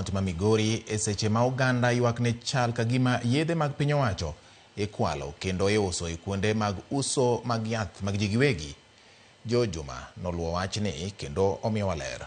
kaunti ma Migori e seche ma oganda ywak ne chal ka gima yedhe mag piny owacho ikwalo kendo iuso e kuonde mag uso mag yath mag ji giwegi. George Juma noluwo wachni kendo omiyowa ler.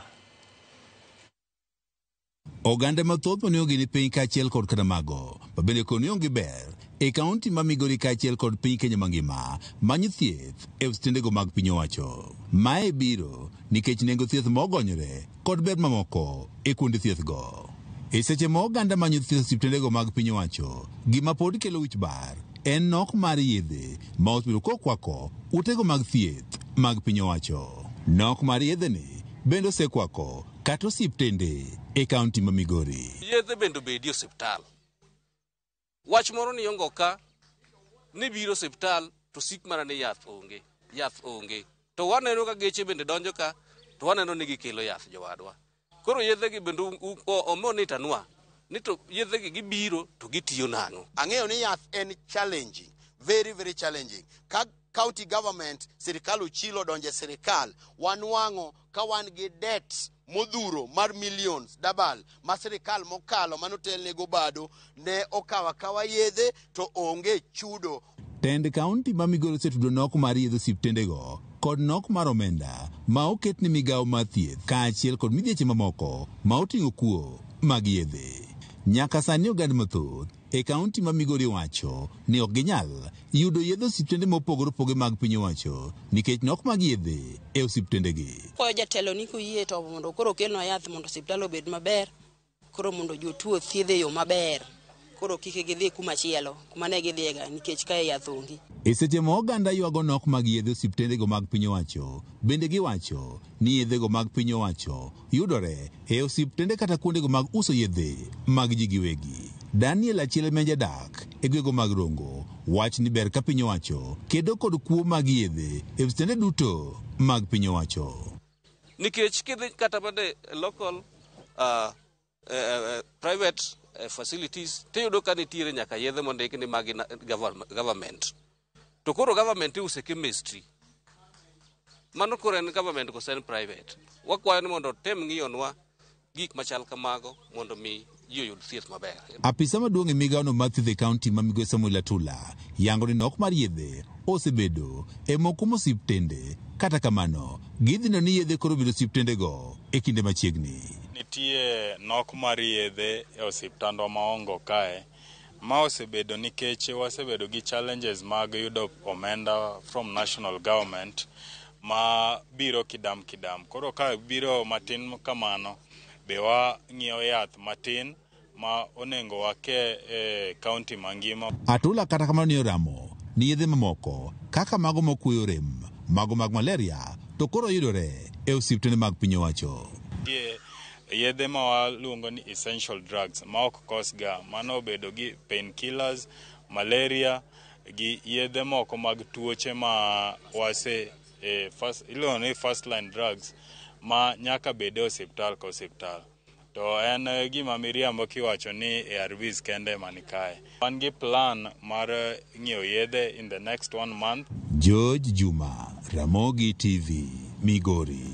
Oganda mathoth mane onge ni piny kaachiel kod kata mago mabende koni onge ber e kaunti ma Migori kaachiel kod piny Kenya mangima manyo thieth e osiptendego mag piny owacho. Mae biro nikech nengo thieth mogonyore kod ber mamoko e kuonde thieth go. E seche ma oganda manyo thieth e osiptendego mag piny owacho, gima pod kelo wich bar en nok mar yedhe ma osebedo kokwako utego mag thieth mag piny owacho. Nok mar yedhe ni bende osekwako kata osiptende e kaunti ma Migori. Yedhe bende obedi e osiptal. Wach moro ni ongo ka ni biro osiptal to sik mana ni yath onge, yath onge. To waneno ka geche bende donjo ka to waneno ni gikelo yath jowadwa. Koro yedhe gi bende omonita nwa ni to yedhe gi gibiro to gitiyo nang'o. Ang'eyo ni yath en challenging, very very challenging. Ka county government, sirikal ochilo donje sirikal, wanwang'o ka wan gi debt modhuro mar millions double ma sirikal mokalo manotelnego bado ne okawo akawa yedhe to onge chudo. Tend kaunti ma Migori osetudo nok mar yedhe osiptendego kod nok mar omenda ma oket ni migawo mar thieth kaachiel kod midhieche mamoko ma oting'o kuo mag yedhe. Nyaka sani oganda mathoth e kaunti ma Migori wacho ni ok ginyal yudo yedhe osiptende mopogore opogore mag piny owacho nikech nok mag yedhe e osiptendegi. Kwayo jatelo ni koyie to mondo koro okelnwa yath mondo osiptal obed maber, koro mondo jotuo othiedh e yo maber, koro kik gidhi kuma chielo kuma ne gidhiyega nikech kae yath onge. E seche ma oganda ywago nok mag yedhe osiptendego mag piny owacho, bende giwacho ni yedhego mag piny owacho yudore e osiptende kata kuondego mag uso yedhe mag ji giwegi. Daniel achiel ma jadak e gwego mag Rongo wach ni ber ka piny owacho kedo kod kuo mag yedhe e osiptende duto mag piny owacho. Nikech kidhi kata mana e local private facilities tiyudo ka nitiere nyaka yedhe mondik ni magi government. To koro government iuse chemistry. Mano koro en government koso en private. Wakwayo ni mondo otem ng'iyonwa gik machal kamago mondo mi ji oyud thieth maber. Apisa maduong' e migawono mar thieth e kaunti ma Migori Samuel Atula yango ni nok mar yedhe osebedo e moko kuom osiptende. Kata kamano, gidhi neno ni yedhe koro bedo osiptendego e kinde machiegni. Nitie nok mar yedhe e osiptandwa ma Ongo kae. Ma osebedo nikech wasebedo gi challenges mag yudo omenda from national government ma biro kidam kidam. Koro ka biro matin kamano, be wang'iewo yath matin ma onego wake e kaunti mangima. Atula kata kamano ni oramo ni yedhe mamoko kaka mago mokuyo rem, mago mag malaria to koro yudore e osiptende mag piny owacho. Nitie yedhe ma waluongo ni essential drugs ma ok kos ga, mano obedo gi painkillers, malaria gi yedhe moko mag tuoche ma wase first, iluongo ni first line drugs ma nyaka bed e osiptal ka osiptal. To en gima miriambo kiwacho ni ARVs kende ema ni kae. Wan gi plan mar ng'iewo yedhe in the next 1 month. George Juma, Ramogi TV, Migori.